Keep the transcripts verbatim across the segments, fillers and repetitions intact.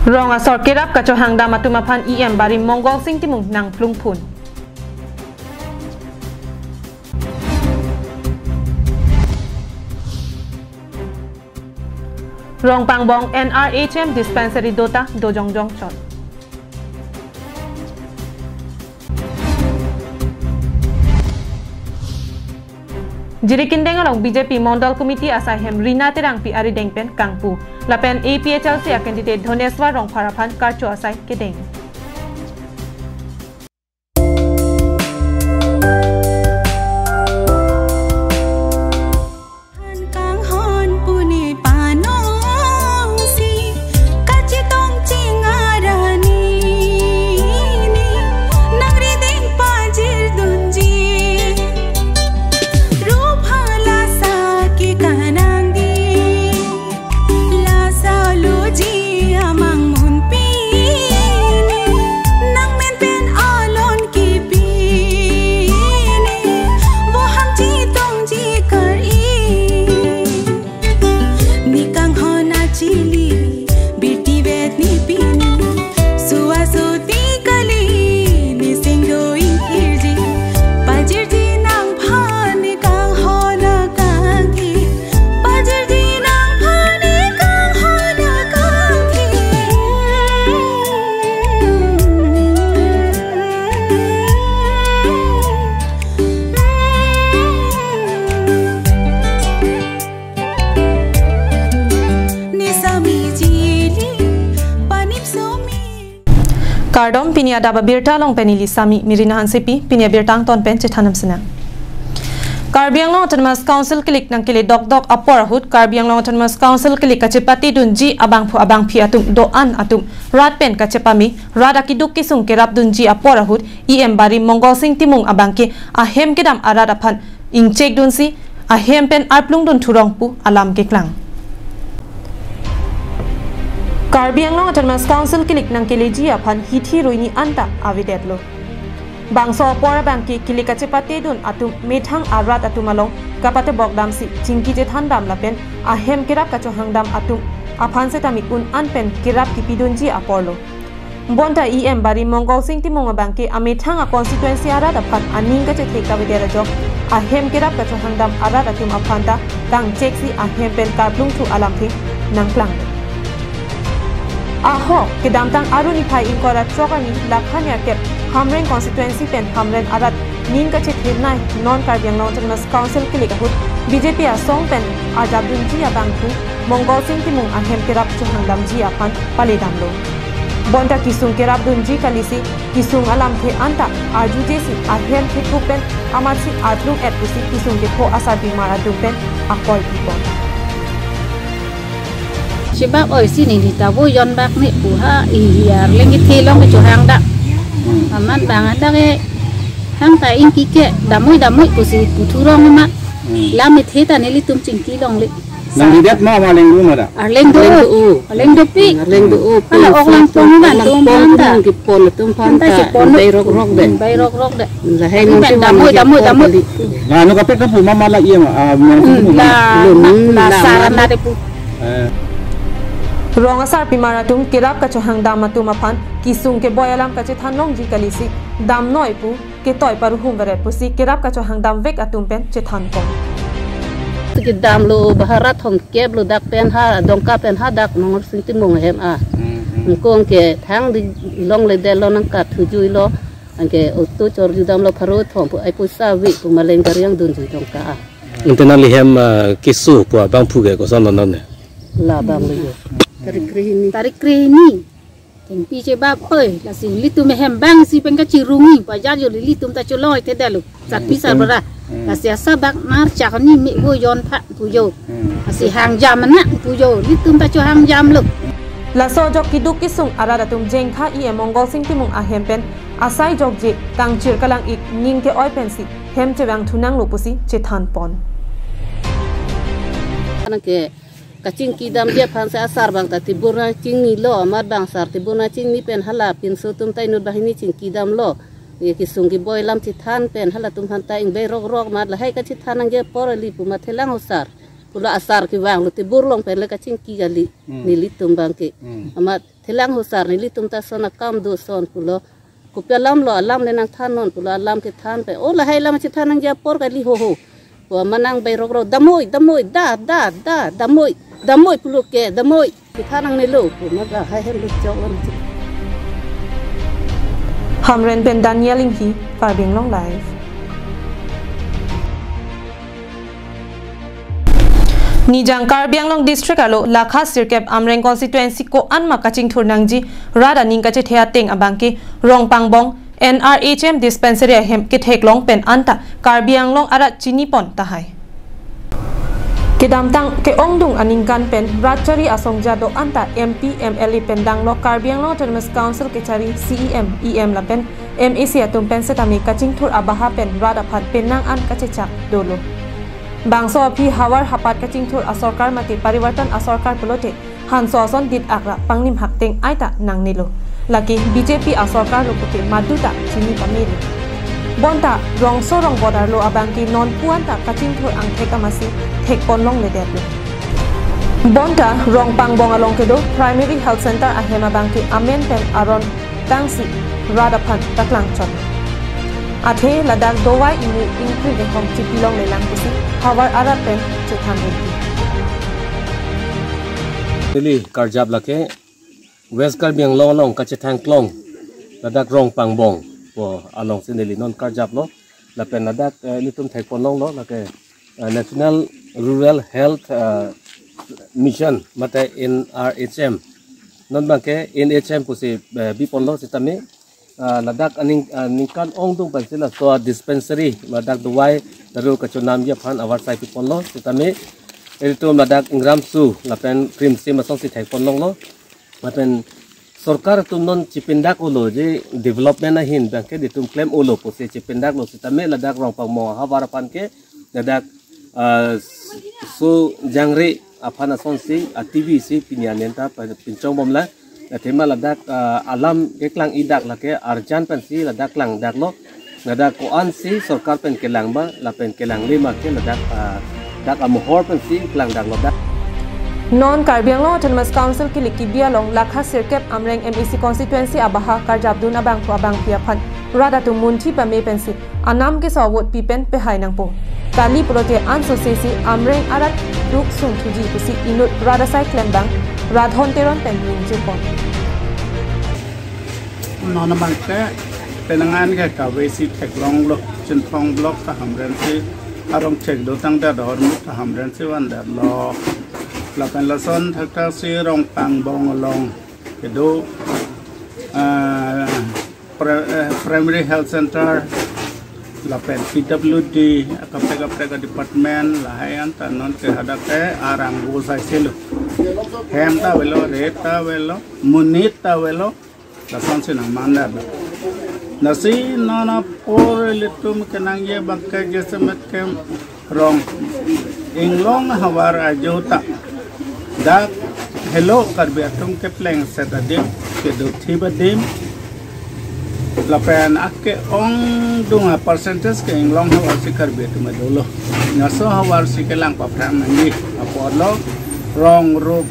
Rong asor kerap kachohangdam atum aphan E M Barim Monggolsing Timung nangplung phun. Rong pangbong N R H M dispensary dota dojongjong chot. Jirikindeng along B J P Mondol Committee asai hem Rina Terangpi arideng pen kangpu. Lapen A P H L C a candidate Dhoneswar Rongphar aphan karcho asai kedeng. Kanghon puni panongsi kachetong ching arani ni nangrideng pajirdunji rupha lasa ke kanangdi. Lasa loji amang munpi ni nangmen pen alon kipi ni boham chetongji kari ni kanghon achili birti vet ni pini sua suti kali ni singdo ingkirji pajirji nangphan ni kanghon akangki. Pajirji nangphan ni kanghon akangki. Ni sami chili panim sumi. Kardom, pini adap abirta along pen neli sami Mirina Hansepi, pini abirta angton pen chethan damsinang. Karbi Anglong Autonomous Council kilik nangkele dokdok apor ahut, Karbi Anglong Autonomous Council kilik kachepatedunji abangphu abangphi atum do-an atum rat pen kachepame, rat akiduk kisung kerapdunji apor ahut, E M Barim Monggolsing Timung abangke ahem kedam arat aphan ingchekdunsi ahem pen arplungdun thurong pu alam keklang. Karbi Anglong Autonomous Council kilik nangkeleji aphan hithi ruini anta avedetlo. Bangso apor abangke kilik kachepatedun atum methang arat atum along kapatebok damsi chingki chethan dam lapen ahem kerap kachohang dam atum aphan setame un-an pen kerap kipidunji aporlo. Bonta E M Barim Monggolsing Timung abangke amethang a constituency arat aphan aning kachethek kavedet ajok ahem kerap kachohang dam arat atum aphan ta kangcheksi ahem pen karplung thu alamthe nangklang. Ahok, kedamtang Aruni phai ingkoi ra chok arni lakhan yarkep Hamren constituency pen Hamren arat ning kachethenei non Karbi Anglong Autonomous Council kilik ahut B J P asong pen ajapdunji abangphu Monggolsing Timung ahem kerap chohang damji aphan paledamlo. Bonta kisung kerapdunji kalisi kisung alamthe anta arjujesi ahem thekup pen amatsi arplung-et pusi kisung kepho asarpimar atum pen akol pipon. Chebap oi si neli ta vo jon bak ne pu ha, i hiar leng kethe long kechohang dak. Amat bang dak e hang ta ingki ke damoi damoi pusi puthurong amat. Hmm. Lam kethe ta nelitum chingki longle. Nangli det ma ma leng do ma da? Arleng do. Arleng do. Arleng dopik. Arleng do. Hala ok lang pon ma tum pon ta. Nang kipon tum pon ta. Anta si pon. Bai rok rok de. Bai rok rok de. Lahai nang pen si damoi, damoi, damoi. Kali. La no kaprek kapu mama la iya ma, ah, mama. Hmm, la, la, la, la, la, sar la, na de pu. Eh. Rong asarpimar atum kerap kachohang dam atum aphan kisung keboi alam kachethan longji kalisi damnoi pu ketoi paruhum veret pusi kerap kachohang damvek atum pen chethan pon. Kedamlo Bharat hongkep lo dak pen ha, Dongka pen ha dak Monggolsing Timung hem a. Hmm, hmm. Ingkong ke thang di longledetlo nangkathujuilo. Anke auto chorjudamlo pharo thom pu ai poisa ave pu maleng gari angdunjui Dongka a. Ante nangli hem, ah, keso pu abangphu ke koson non ne? La bang lo yo. Tarik krehini. Tarik krehini. Kengpi chebap oi, lasi ilitum hem bang si pen kachirungi, pajar jo ilitum ta choloi te dalo. Satpi sarbara. Hmm. Lasi asa bak mar chak ni me vo jon pha pujo. Hmm. Lasi hangjam na pujo, ilitum ta chohangjamlo. Laso ajok kiduk kisung arat atum jengkha E M Monggolsing Timung ahem pen asai jokje kangchir kalang-ik ning ke-oi pensi hem chevang thunanglo pusi chethan pon. Anke kachingki damji aphan si asar bang ta tibur nangchingnilo, amat bang sar tibur nangchingni pen hala pinso atum ta inut banghini chingki damlo. Ye kisung keboi alam chethan pen halatum aphan ta ingbai rok rok amat lahai kachethan nangji apor kali pu amat thelang o sar. Pulo asar kevang lo tebur along pen le kachingki kali. Hmm. Nelitum abang ke. Hmm. Amat thelang ho sar, nelitum ta ason akam do ason pulo. Kopi alam lo, alam le nangthan non pulo, alam kethan pen. O lahai alam chethan nangji apor kali ho ho. Pu amat nang bai rok rok, damoi, damoi, da, da, da, damoi, damoi pulo ke, damoi. Kethan nangnelo pu amat lahai hem lo chok lo. Hamren pen Daniel Inghi, Karbi Anglong Live. Nijang Karbi Anglong District arlo lakha sirkep Amreng constituency ko-an ma kachingthur nangji rat aning kachethe ateng abang ke Rongpangbong N R H M dispensary ahem ketheklong pen anta Karbi Anglong arat chinipon tahai. Kedamtang ke-ongdung aningkan pen rat chari asongja do anta M P, M L A pen danglok Karbi Anglong Autonomous Council kechari C E M, E M lapen M A C atum pen setame kachingthur abaha pen rat aphan penang an kachechak dolo. Bangso aphi havar hapat kachingthur asorkar mate parivartan asorkar pulote hanso ason dit akra pangnim hak teng aita nangnelo. Lake B J P asorkar lo puke madu ta chini pamelo. Bonta rongso rongbot arlo abang ke non puan ta kachingthur angthek amatsi thekpon longledetlo. Bonta Rongpangbong along kedo Primary Health Center ahem abang ke amen pen aron tangsi rat aphan ta klangchot. Athe ladak dovai ingni ingkring ehong chipilonglelang pusi havar arat pen chethan rinti. Neli karjap lake West Karbi Anglong along kachethangklong ladak Rongpangbong pu alongsi neli non karjaplo lapen ladak, eh, ilitum thekpon longlo lake, eh, National Rural Health, eh, Mission mate N R H M. Non abang ke N H M pusi, eh, biponlo setame, ah, ladak aning, ah, ningkan ongdung pensi laso dispensary ladak dovai daru kachonamji aphan avarsai piponlo setame ilitum ladak ingramsu lapen krimsi masongsi thekpon longlo. Lapen sorkar atum non chipindak olo je development ahin abang ke ilitum klem olo pusi chipindaklo setame ladak Rongpangbong ahavar aphan ke ladak, ah, so jangre aphan asonsi a T V si pini anen ta pa-, pinchongbomlang. Athema ladak, ah, alam keklang idak lake arjan pensi ladak klangdaklo. Ladak ko-ansi sorkar pen kelang ba, lapen kelangle ma ke ladak, ah, dak amohor pensi klangdaklo dak. Non Karbi Anglong Autonomous Council kilik kibi along lakha sirkep Amreng M A C constituency abaha karjapdun abangphu abangpi aphan rat atum munthi pame pensi anam keso vote pi pen pehai nangpo. Kali pulote anso sesi Amreng arat duk sungthuji pusi inut rat asai klembang Radhon Teron pen ningje pon. Non abang ke penang an ke kave si theklonglo, Chinthong block ta Hamren si arong chek do tangte Dohormukh ta Hamren si vandetlo. Lapen lason thakthak si Rongpangbong along kedo, ah, pri-, eh, Primary Health Center, lapen P W D, kaprek kaprek department, lahai anta non ke hadak ke arang vo sai selo. Hem ta avelo, ret ta avelo, monit ta avelo, lasonsi nangmandet. Lasi non apor ilitum kenangji abang ke jasemet ke Rong Inglong ahavar ajo ta dak helo Karbi atum keplengset adim, kedothip adim, lapen ake-ongdung a percentage ke Inglong ahavar si Karbi atum dolo. Laso ahavar si kelang paphrang nangji apotlo rong rup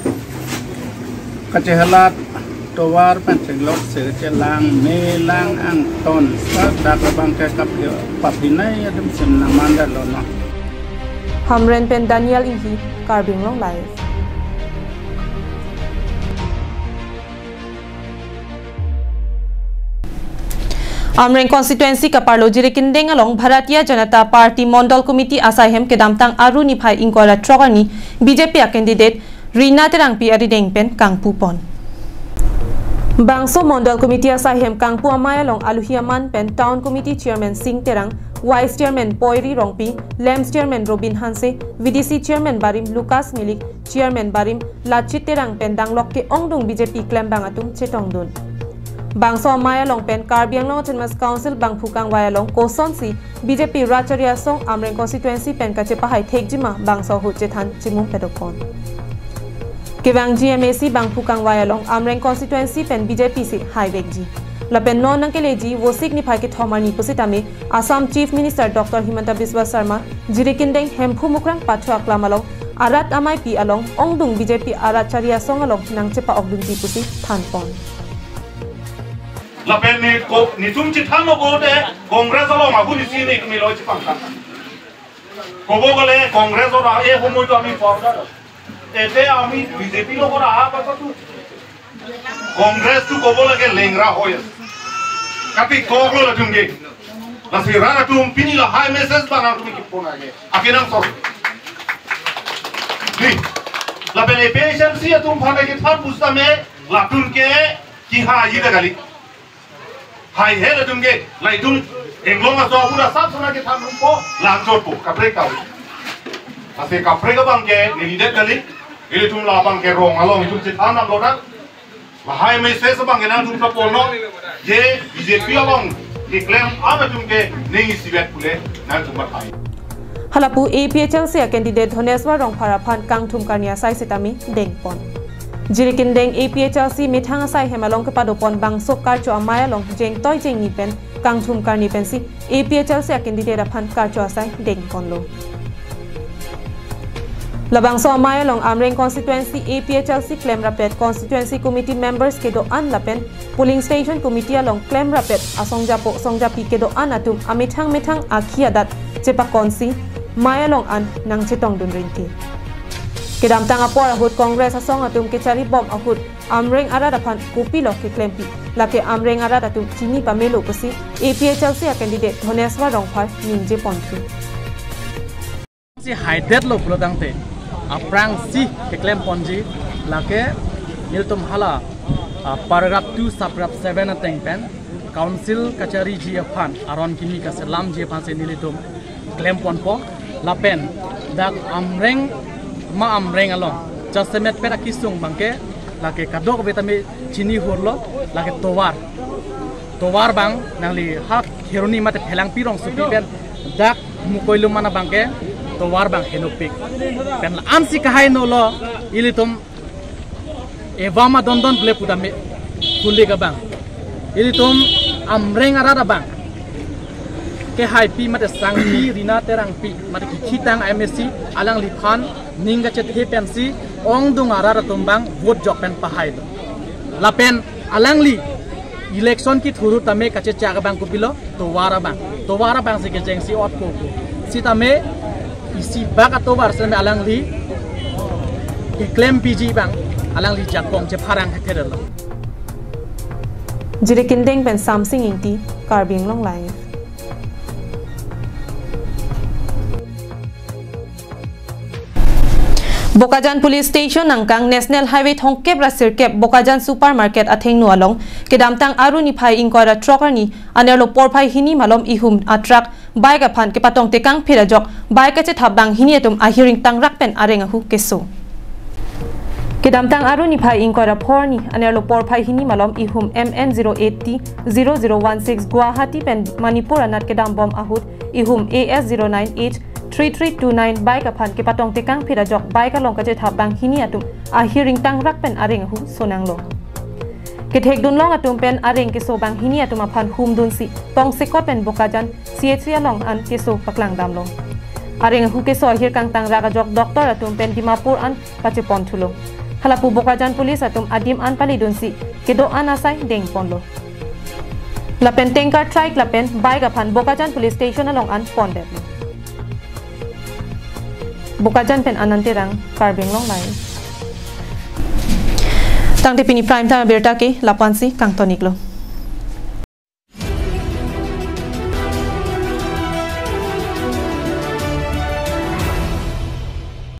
kachehalat tovar pen chenglok se chelang melang angton sa dak abang ke kap paphinai adim sim nangmandet lo no. Hamren pen Daniel Inghi, Karbi Anglong Live. Amreng constituency kaparlo Jirikindeng along Bharatiya Janata Party Mondol Committee asai hem kedamtang Aru niphai ingkoi ra throk arni B J P a candidate Rina Terangpi arideng pen kangpupon. Bangso Mondol Committee asai hem kangpu amei along aluhi aman pen Town Committee Chairman Sing Terang, Vice Chairman Poiri Rongpi, LAMPS Chairman Robin Hanse, V D C Chairman barim Lucas Milik, Chairman barim Lachit Terang pen danglok ke-ongdung B J P klembang atum chetongdun. Bangso amei along pen Karbi Anglong Autonomous Council bangphu kangvai along kosonsi B J P rat chari asong Amreng constituency pen kachepahai thekjima bangso ahut chethan chimum pedokon. Kevangji M A C bangphu kangvai along Amreng constituency pen B J P si haivekji. Lapen non nangkeleji Vosik niphai kethom arni pusitame Assam Chief Minister Doctor Himanta Biswa Sarma Jirikindeng Hemphu Mukrang Pathu Aklam along Arat ameipi along ongdung B J P arat chari asong along nangchepa-okdunji pusi thanpon. Lapen ne ko netum chethan lo bote Congress along abu nisi ne kami lo chepangkha. Kobo kale Congress ora e homo to ami forda. Ete ami B J P lo ora apa tu? Congress tu kobo lake lengra hoy. Kapi koklo latum ke. Lasi rat atum pini lahai message bang atum kipon age. Akenangsot. Di. Lapen A P H L C atum aphan ke than pusitame latum ke kiha yida kali. Hai he latum ke, latum englong aso apura sab sana ke than po, lanchot po, kaprek kau. Lasi kaprek abang ke, nelidet kali, ilitum labang ke rong along, itum chethan nam lo na. Lahai message abang ke nangtum kapono, je B J P abang, keklem an atum ke, ning isivet pule, nangtum batai. Halapu A P H L C a candidate Dhoneswar Rongphar aphan kangthum karni asai sitame dengpon. Jirikin deng A P H L C methang asai hem along kepadopon bangso karcho amei along jengtoi jengni pen kangthum karni pensi A P H L C a candidate aphan karcho asai dengponlo. Labangso amei along Amreng constituency A P H L C klemrapet constituency committee members kedo-an lapen polling station committee along klemrapet asongjapo songjapi kedo-an atum amethang methang akhi adat chepakonsi mei along an nangchetongdun rinti. Kedamtang apor ahut Congress asong atum kecharibom ahut Amreng arat aphan kopilo keklempi, lake Amreng arat atum chini pamelo pusi A P H L C a candidate Dhoneswar Rongphar ningjeponthu. Si haidet lo pulo tangte, aphrangsi keklem ponji lake nelitum hala, ah, paragraph two, subparagraph seven ateng pen, council kachariji aphan, aron kimi kaselamji aphan si nelitum klem ponpo, lapen dak Amreng, ma Amreng along, jasemet pet akisung abang ke, lake kadokave tame chini hurlo, lake tovar. Tovar abang nangli ha Kheroni mate Phelangpi rongsopi pen dak Mukoilum mana abang ke tovar abang henopik. Pen la-ansi kahai nolo ilitum evam adondon ple putame kulik abang. Ilitum Amreng arat abang kehaipi mate sangpi Rina Terangpi mate kikitang M A C alangliphan ning kachethe pensi ongdung arat atum abang vote jok pen pahailo. Lapen alangli election kithuru tame kachechak abang kopilo, tovar abang. Tovar abang si kechengsi ot koko. Sitame isi bak atovar sitame alangli keklempiji abang, alangli jakong chepharang hetherlo. Jirikin deng pen Samsing Ingti, Karbi Anglong Live. Bokajan Police Station angkang National Highway thomkep ra sirkep Bokajan Supermarket athengno along kedamtang Aru niphai ingkoi ra throk arni anerlo porphai hini malom ihum a-truck bike aphan kepatong tekang phit ajok bike kachethap banghini atum ahir ingtangrak pen areng ahu keso. Kedamtang Aru niphai ingkoi ra phongo arni anerlo porphai hini malom ihum M N zero eight T zero zero one six Guwahati pen Manipur anat kedambom ahut ihum A S zero nine H three three two nine bike aphan kepatong tekang phit ajok bike along kachethap banghini atum ahir ingtangrak pen areng ahu sonanglo. Kethekdunlong atum pen areng keso banghini atum aphan humdunsi tongsekot pen Bokajan C H C along an keso paklangdamlo. Areng ahu keso ahir kangtangrak ajok doctor atum pen Dimapur an pacheponthulo. Halapu Bokajan Police atum adim an palidunsi kedo-an asai dengponlo. Lapen tanker trike lapen bike aphan Bokajan Police Station along an pondetlo. Bokajan pen Anand Terang, Karbi Anglong Live. Tangte pini prime time abirta ke la-ansi kangtoniklo.